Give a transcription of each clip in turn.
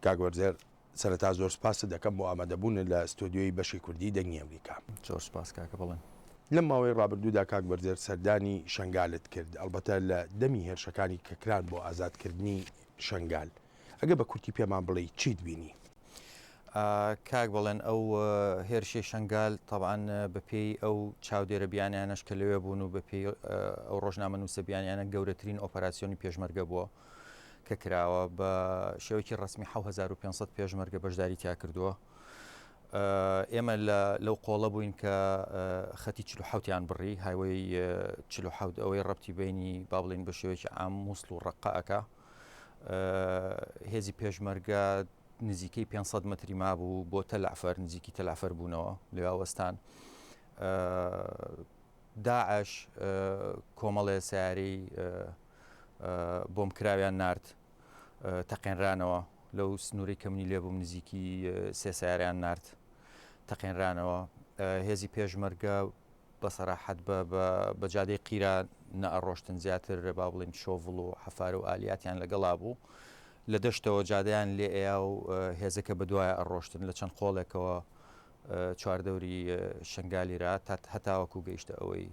کاک وەرزێر سەرەتا زۆر سپاست دەکەم بۆ ئامادەبوونت لە ستۆدیۆی بەشی کوردی دەنگی ئەمریکا. زۆر سپاس کاکە بەڵێن. لەم ماوەی ڕابردوودا کاک وەرزێر سەردانی شەنگالت کرد، ئەڵبەتە لە دەمی هێرشەکانی کە کران بۆ ئازادکردنی شەنگال. ئەگەر بە کورتی پێمان بڵێی چیت بینی؟ کاک بەڵێن ئەو هێرشەی شەنگال تەبعەن بەپێی ئەو چاودێرە بیانیانەش کە لەوێ بوون و بەپێی ئەو ڕۆژنامەنووسە بیانیانە گەورەترین ئۆپەراسیۆنی پێشمەرگە بووە کە کراوە بە شێوەیەکی ڕەسمی 7500 پێشمەرگە بەشداری تیا کردووە. ئێمە لەو قۆڵە بووین کە خەتی 47یان بڕی هایوەی 47 ئەوەی ڕەبتی بینی با بڵین بە شێوەیەکی عام مووسڵ و ڕەقە ئەکا هێزی پێشمەرگە نزیکەی 500 متری مابوو بۆ تەلعفەر نزیکی تەلعفەر بوونەوە لەوێ وەستان داعش کۆمەڵێ سیارەی بۆم کراویان نارد تەقێنرانەوە لەو سنووری کە منی لێ بووم نزیکی سێ سیاریان نارد تەقێنرانەوە هێزی پێشمەرگە بە سەراحەت بە بە جادەی قیرا نەئەڕۆشتن زیاتر با بڵێین شۆڤڵ و حەفارە و ئالیاتیان لەگەڵا بوو لە دەشتەوە جادەیان لێ ئەیا و هێزەکە بە دوایە ئەڕۆشتن لە چەند قۆڵێکەوە چواردەوری شنگالی را تا هەتاوەکو گەیشتە ئەوەی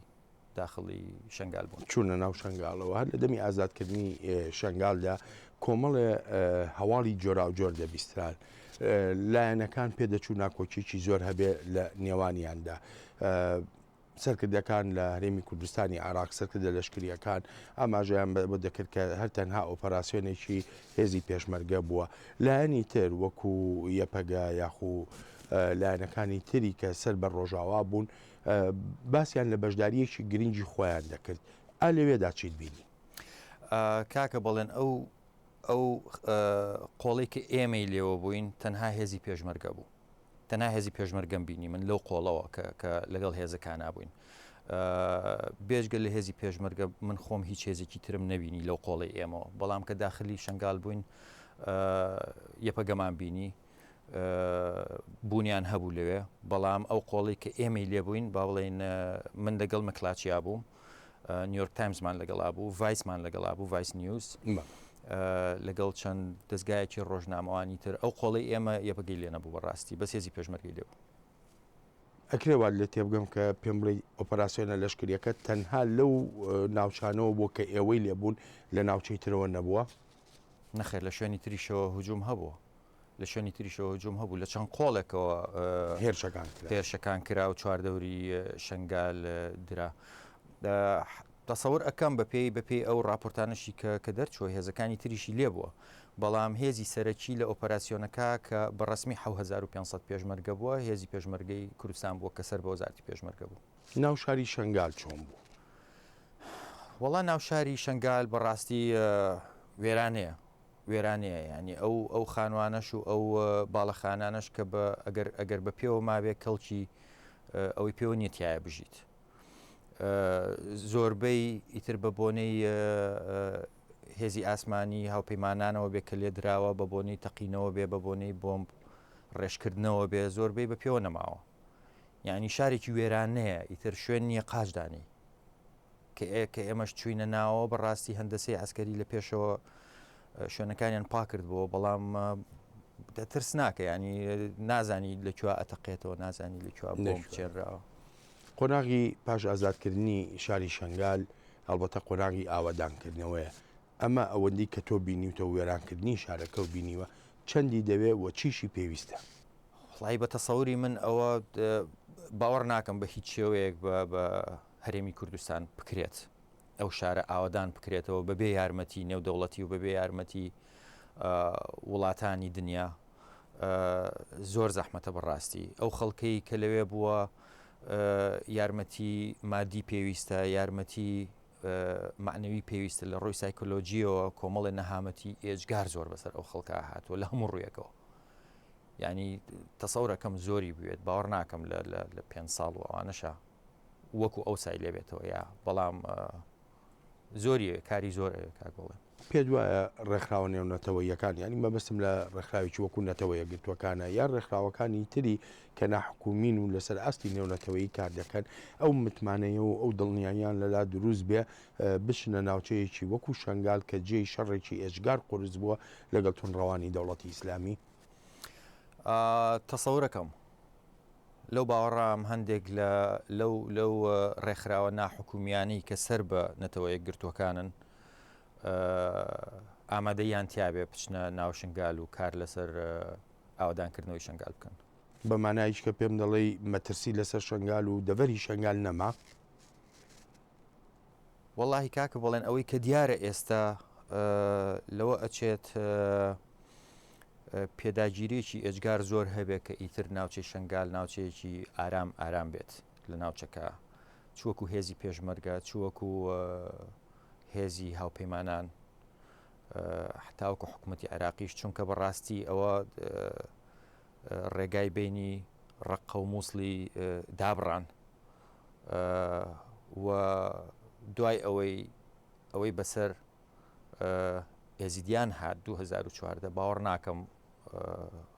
داخڵی شنگال بوون. چوونە ناو شنگالەوە هەر لە دەمی ئازادکردنی شنگالدا کۆمەڵێ هەواڵی جۆراوجۆر دەبیستران لایەنەکان پێدەچوو ناکۆکیی زۆر هەبێ لە نێوانیاندا. سەرکردەکان لە هەرێمی کوردستانی عێراق، سەرکردە لەشکرییەکان ئاماژەیان بەوە دەکرد کە هەر تەنها ئۆپەراسیۆنێکی هێزی پێشمەرگە بووە. لایەنی تر وەکو یەپەگە یاخو لایەنەکانی تری کە سەر بە ڕۆژاوا بوون باسیان لە بەشدارییەکی گرنگی خۆیان دەکرد. ئا لەوێدا چیت بینی؟ کاکە بەڵێن ئەو ئەو قۆڵەی کە ئێمەی لێوە بووین تەنها هێزی پێشمەرگە بوو. تەنها هێزی پێشمەرگەم بینی من لەو قۆڵەوە کە کە لەگەڵ هێزەکانا بووین. بێجگە لە هێزی پێشمەرگە من خۆم هیچ هێزێکی ترم نەبینی لەو قۆڵەی ئێمەوە. بەڵام کە داخلی شنگال بووین یەپەگەمان بینی بوونیان هەبوو لەوێ بەڵام ئەو قۆڵی کە ئێمەی لێبووین با بڵێین من لەگەڵ مکلاچیا بووم نیویۆرک تایمزمان لەگەڵا بوو، ڤایسمان لەگەڵا بوو، ڤایس نیوز، لەگەڵ چەند دەزگایەکی ڕۆژنامەوانی تر. ئەو قۆڵەی ئێمە یەپەگەی لێ نەبوو بەڕاستی، بەس هێزی پێشمەرگەی لێ بوو. ئەکرێ وات لێ تێبگەم کە پێم بڵێی ئۆپەراسیۆنە لەشکرییەکە تەنها لەو ناوچانەوە بووە کە ئێوەی لێ بوون، لە ناوچەی ترەوە نەبووە؟ نەخێر، لە شوێنی تریشەوە هجووم هەبووە. لە شوێنی تریشەوە هجوم هەبوو لە چەند قۆڵێکەوە هێرشەکان کرا هێرشەکان کرا و چواردەوری شنگال درا. تەسەور ئەکەم بەپێی بەپێی ئەو راپۆرتانەشی کە کە دەرچووە هێزەکانی تریشی لێ بووە بەڵام هێزی سەرەکی لە ئۆپەراسیۆنەکە کە بە ڕەسمی 7500 پێشمەرگە بووە هێزی پێشمەرگەی کوردستان بووە کە سەر بە وەزارەتی پێشمەرگە بوو. ناو شاری شنگال چۆن بوو؟ وەڵا ناو شاری شنگال بەڕاستی وێرانەیە وێرانەیە یانی ئەو ئەو خانوانەش و ئەو باڵەخانانەش کە بە ئەگەر ئەگەر بە پێوە مابێ کەڵکی ئەوەی پێوە نییە تایە بژیت زۆربەی ئیتر بە بۆنەی هێزی ئاسمانی هاوپەیمانانەوە بێ کە لێدراوە بە بۆنەی تەقینەوە بێ بە بۆنەی بۆمب ڕێژکردنەوە بێ زۆربەی بە پێوە نەماوە یعنی شارێکی وێرانەیە ئیتر شوێن نییە قاچدانی کە ئێ کە ئێمەش چووینە ناوەوە بە ڕاستی هەندەسەی عەسکەری لە پێشەوە شوێنەکانیان پاک کردبووە بەڵام ترسناکە ینی نازانی لە کوێ ئەتەقێتەوە نازانی لە کوێ بۆم چێنراوە. قۆناغی پاش ئازادکردنی شاری شنگال هەڵبەتە قۆناغی ئاوەدانکردنەوەیە ئەمە ئەوەندەی کە تۆ بینیوتە و وێرانکردنی شارەکە و بینیوە چەندی دەوێ و چیشی پێویستە؟ وەڵایی بە تەسەوری من ئەوە باوەڕ ناکەم بە هیچ شێوەیەک بە بە هەرێمی کوردستان بکرێت ئەو شارە ئاوەدان بکرێتەوە بەبێ یارمەتی نێودەوڵەتی و بەبێ یارمەتی وڵاتانی دنیا زۆر زەحمەتە بەڕاستی ئەو خەڵکەی کە لەوێ بووە یارمەتی مادی پێویستە یارمەتی معنەوی پێویستە لە ڕووی سایکۆلۆژیەوە کۆمەڵی نەهامەتی ئێجگار زۆر بەسەر ئەو خەڵکە هاتووە لە هەموو ڕوویەکەوە یعنی تەسەورەکەم زۆری بوێت باوەڕ ناکەم لە پێ ساڵ و ئەوانەشە وەکو ئەوسای لێ بێتەوە یا بەڵام زۆری کاری زۆر ئەوێ کاک بڵێ. پێت وایە ڕێکخراوە نێونەتەوەییەکان، یانی مەبەستم لە ڕێکخراوێکی وەکو نەتەوە یەکگرتووەکانە یان ڕێکخراوەکانی تری کە ناحکومین و لەسەر ئاستی نێونەتەوەیی کار دەکەن، ئەو متمانەیە و ئەو دڵنیاییان لەلا دروست بێ بچنە ناوچەیەکی وەکو شەنگال کە جێی شەڕێکی ئێجگار قورس بووە لەگەڵ توندڕەوانی دەوڵەتی ئیسلامی؟ تەسەورەکەم لەو باوەڕام هەندێک لە لەو لەو ڕێکخراوە ناحکومیانەی کە سەر بە نەتەوە یەکگرتووەکانن ئامادەیان تیاابێ بچنە ناو شنگال و کار لەسەر ئاوادانکردنەوەی شنگال بکەن. بە مانایش کە پێم دەڵێی مەترسی لەسەر شنگال و دەڤەری شنگال نەما؟ وەڵاهی کاکە بەڵێن ئەوەی کە دیارە ئێستا لەوە ئەچێت پێداگیریەکی ئێجگار زۆر هەبێت کە ئیتر ناوچەی شنگال ناوچەیەکی ئارام ئارام بێت لە ناوچەکە چوەکو هێزی پێشمەرگە چوەکو هێزی هاوپەیمانان حتاوەکو حکوومەتتی عێراقیش چونکە بەڕاستی ئەوە ڕێگای بینی ڕقە و مووسڵی دابڕان و دوای ئەوەی ئەوەی بەسەر ئێزیدیان هات 2014 باوەڕ ناکەم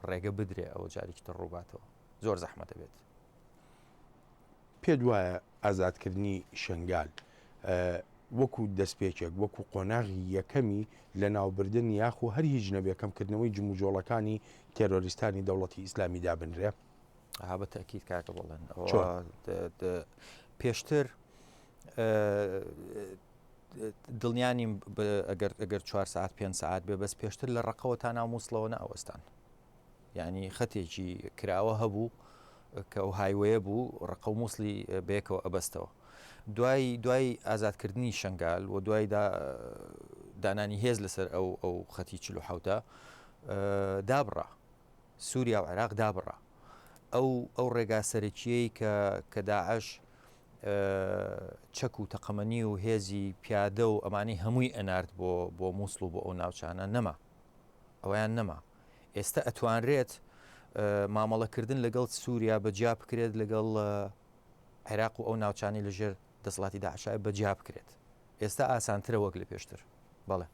ڕێگە بدرێ ئەوە جارێکی تر ڕووباتەوە زۆر زەحمەتە بێت. پێت وایە ئازادکردنی شنگال وەکو دەستپێکێک وەکو قۆناغی یەکەمی لەناوبردن یاخو هەر هیچ نەبێ کەمکردنەوەی جموجۆڵەکانی تێرۆریستانی دەوڵەتی ئیسلامی دابنرێ؟ ها بە تەئکید کاکە بەڵێن ئەوە پێشتر دڵنیا نیم ئەگەر ئەگەر چوار ساعت پێ ساعت بێ بەس پێشتر لە ڕقەوە تا ناو مووسڵەوە نەئەوەستان یعنی خەتێکی کراوە هەبوو کە ئەو هایوەیە بوو ڕقە و مووسڵی بەیەکەوە ئەبەستەوە دوای دوای ئازادکردنی شنگال و دوای دانانی هێز لەسەر ئەو ئەو خەتی 46 دابڕا سووریا و عێراق دابڕا. ئەو ئەو ڕێگا سەرەکییەی کە کە داعش چەک و تەقەمەنی و هێزی پیادە و ئەمانەی هەمووی ئەنارد بۆ بۆ مووسڵ و بۆ ئەو ناوچانە نەما. ئەویان نەما. ئێستا ئەتوانرێت مامەڵەکردن لەگەڵ سووریا بە جیا بکرێت لەگەڵ عێراق و ئەو ناوچانەی لەژێر دەسەڵاتی داعشای بە جیا بکرێت. ئێستا ئاسانترە وەک لە پێشتر. بەڵێ.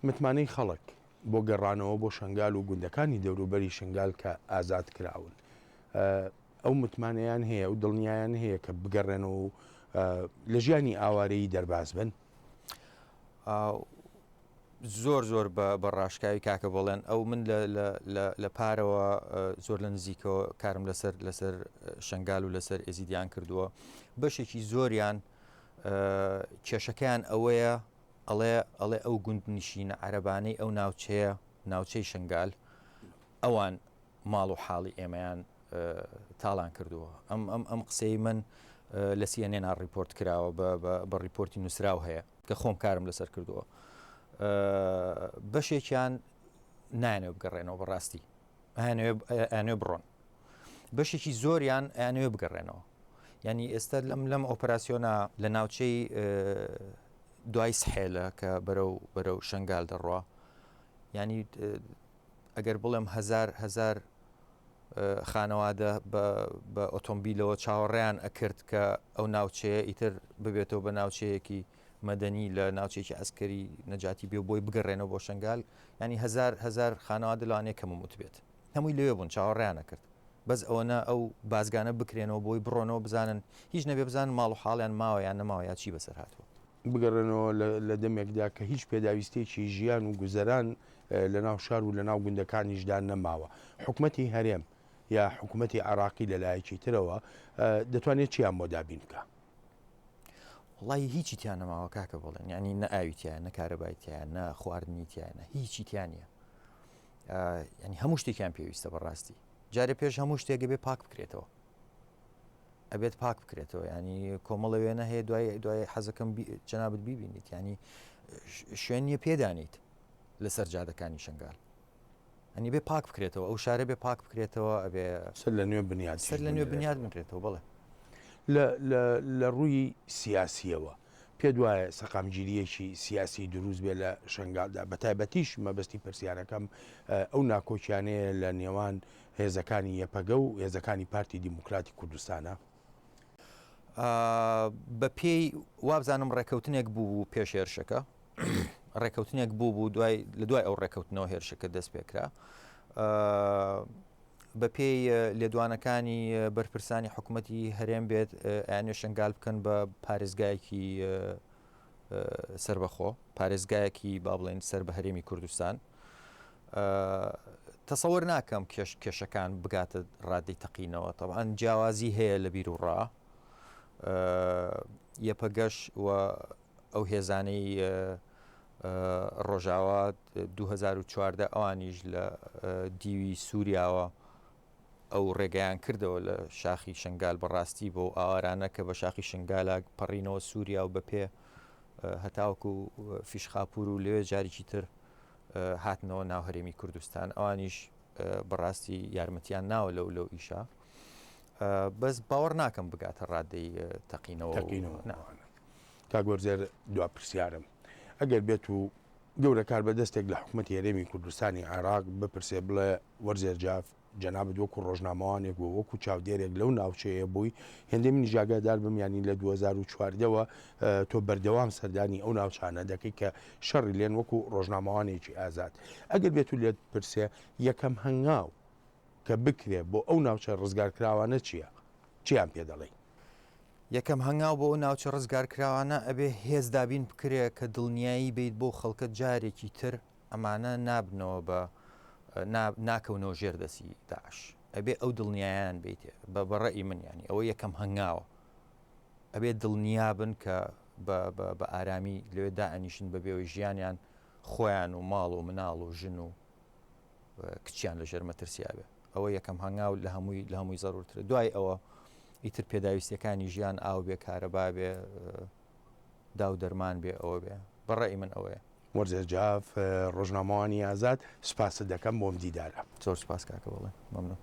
متمانەی خەڵک بۆ گەڕانەوە بۆ شنگال و گوندەکانی دەوروبەری شنگال کە ئازاد کراون ئەو متمانەیان هەیە و دڵنیایان هەیە کە بگەڕێنەوە و لە ژیانی ئاوارەیی دەرباز بن؟ زۆر زۆر بە ڕاشکاوی کاکە بەڵێن ئەو من لە پارەوە زۆر لە نزیکەوە کارم لەسەر لەسەر شنگال و لەسەر ئێزیدیان کردووە بەشێکی زۆریان کێشەکەیان ئەوەیە ئەڵێ ئەڵێ ئەو گوندنشینە عەرەبانەی ئەو ناوچەیە، ناوچەی شنگال، ئەوان ماڵ و حاڵی ئێمەیان تاڵان کردووە. ئەم ئەم ئەم قسەی من لە CNN ڕیپۆرت کراوە بە بە ڕیپۆرتی نووسراو هەیە کە خۆم کارم لەسەر کردووە. بەشێکیان نایانەوێ بگەڕێنەوە بەڕاستی ئەیانەوێ بڕۆن. بەشێکی زۆریان ئەیانەوێ بگەڕێنەوە. یعنی ئێستا لەم لەم ئۆپەراسیۆنە لە ناوچەی دوای سحێلە کە بەرەو بەرەو شنگال دەڕوا ینی ئەگەر بڵێم هزار هزار خانەوادە بە ئۆتۆمبیلەوە چاوەڕێیان ئەکرد کە ئەو ناوچەیە ئیتر ببێتەوە بە ناوچەیەکی مەدەنی لە ناوچێکی ئەسکەری نەجاتی بێ بۆی بگەڕێنەوە بۆ شنگال ینی هزار هزار خانەوادە لەوانەیە کەمم وتبێت هەمووی لەوێ بوون چاوەڕێیان ئەکرد بەس ئەوەنە ئەو بازگانە بکرێنەوە بۆی بڕۆنەوە بزانن هیچ نەبێ بزانن ماڵ و حاڵیان ماوە یان نەماوە یا چی بەسەر هاتووە. بگەڕێنەوە لە دەمێکدا کە هیچ پێداویستیەکی ژیان و گوزەران لە ناو شار و لە ناو گوندەکانیشدا نەماوە. حکومەتی هەرێم یا حکومەتی عێراقی لە لایەکی ترەوە دەتوانێت چیان بۆ دابین بکا؟ وەڵاهی هیچی تیا نەماوە کاکە بەڵێن یانی نە ئاوی تیایە نە کارەبای تیایە نە خواردنی تیایە نە هیچی تیا نییە. ینی هەموو شتێکیان پێویستە بەڕاستی جارێ پێش هەموو شتێک بێ پاک بکرێتەوە ئەبێت پاک بکرێتەوە ینی کۆمەڵە وێنە هەیە دوای دوای حەزەکەم جەنابەت بیبینیت ینی شوێن نییە پێدانیت لەسەر جادەکانی شنگال ئەنی بێ پاک بکرێتەوە ئەو شارە بێ پاک بکرێتەوە ئەبێ سەر لە نوێ بنیاد سەر لە نوێ بنیاد بنرێتەوە بڵێ لە ڕووی سیاسیەوە پێت وایە سەقامگیرییەکی سیاسی دروست بێت لە شەنگالدا، بەتایبەتیش مەبەستی پرسیارەکەم ئەو ناکۆکیانەیە لە نێوان هێزەکانی یەپەگە و هێزەکانی پارتی دیموکراتی کوردستانە؟ بە پێی وابزانم ڕێکەوتنێک بوو پێش هێرشەکە. ڕێکەوتنێک بوو بوو دوای لە دوای ئەو ڕێکەوتنەوە هێرشەکە دەست پێکرا بە پێی لێدوانەکانی بەرپرسانی حکوومەتی هەرێم بێت ئەیانێ شنگال بکەن بە پارێزگایەکی سربەخۆ پارێزگایەکی با بڵێن سەر بە هەرێمی کوردستان تەسەوەر ناکەم کێش کێشەکان بگاتە ڕادەی تەقینەوە تەبعەن جیاوازی هەیە لە بیر و ڕا یەپەگەش و ئەو هێزانەی ڕۆژاوا 2014 ئەوانیش لە دیوی سووریاوە ئەو ڕێگەیان کردەوە لە شاخی شنگال بەڕاستی بۆ ئاوارانە کە بە شاخی شنگالە پەڕینەوە سووریا و بە پێ هەتاوەکو فیشخاپور و لەوێ جارێکی تر هاتنەوە ناو هەرێمی کوردستان ئەوانیش بەڕاستی یارمەتیان ناوە لەو لەو ئیشە بەس باوەڕ ناکەم بگاتە ڕادەی تەقینەوە تەقینەوە کاک وەرزێر دوا پرسیارم ئەگەر بێت و گەورە کار بەدەستێک لە حکوومەتی هەرێمی کوردستانی عێراق بپرسێ بڵێ وەرزێر جاف جەنابت وەکو ڕۆژنامەوانێک و وەکو چاودێرێک لەو ناوچەیە بووی، هێندەی منیش ئاگادار بم یانی لە 2014 وە تۆ بەردەوام سەردانی ئەو ناوچانە دەکەی کە شەڕی لێن وەکو ڕۆژنامەوانێکی ئازاد. ئەگەر بێتو لێت بپرسێ یەکەم هەنگاو کە بکرێ بۆ ئەو ناوچە ڕزگارکراوانە چییە؟ چیان پێ دەڵێی؟ یەکەم هەنگاو بۆ ئەو ناوچە ڕزگارکراوانە ئەبێ هێز دابین بکرێ کە دڵنیایی بیت بۆ خەڵکە جارێکی تر ئەمانە نابنەوە بە ناکەونەوە ژێر دەستی داعش ئەبێ ئەو دڵنیایان بیتێ بە بەڕئی من ینی ئەوە یەکەم هەنگاوە ئەبێ دڵنیا بن کە بە ئارامی لەوێ دائەنیشن بە بێەوەی ژیانیان خۆیان و ماڵ و مناڵ و ژن و کچیان لە ژێر مەترسیا بێ ئەوە یەکەم هەنگاو لە هەمووی لە هەمووی زەرورترە دوای ئەوە ئیتر پێداویستیەکانی ژیان ئاو بێ کارەبا بێ داو دەرمان بێ ئەوە بێ بەڕێی من ئەوەیە. وەرزێر جاف، ڕۆژنامەوانی ئازاد، سوپاست دەکەم بۆم دیدارە. زۆر سوپاس کاکە بەڵێ مەمنون.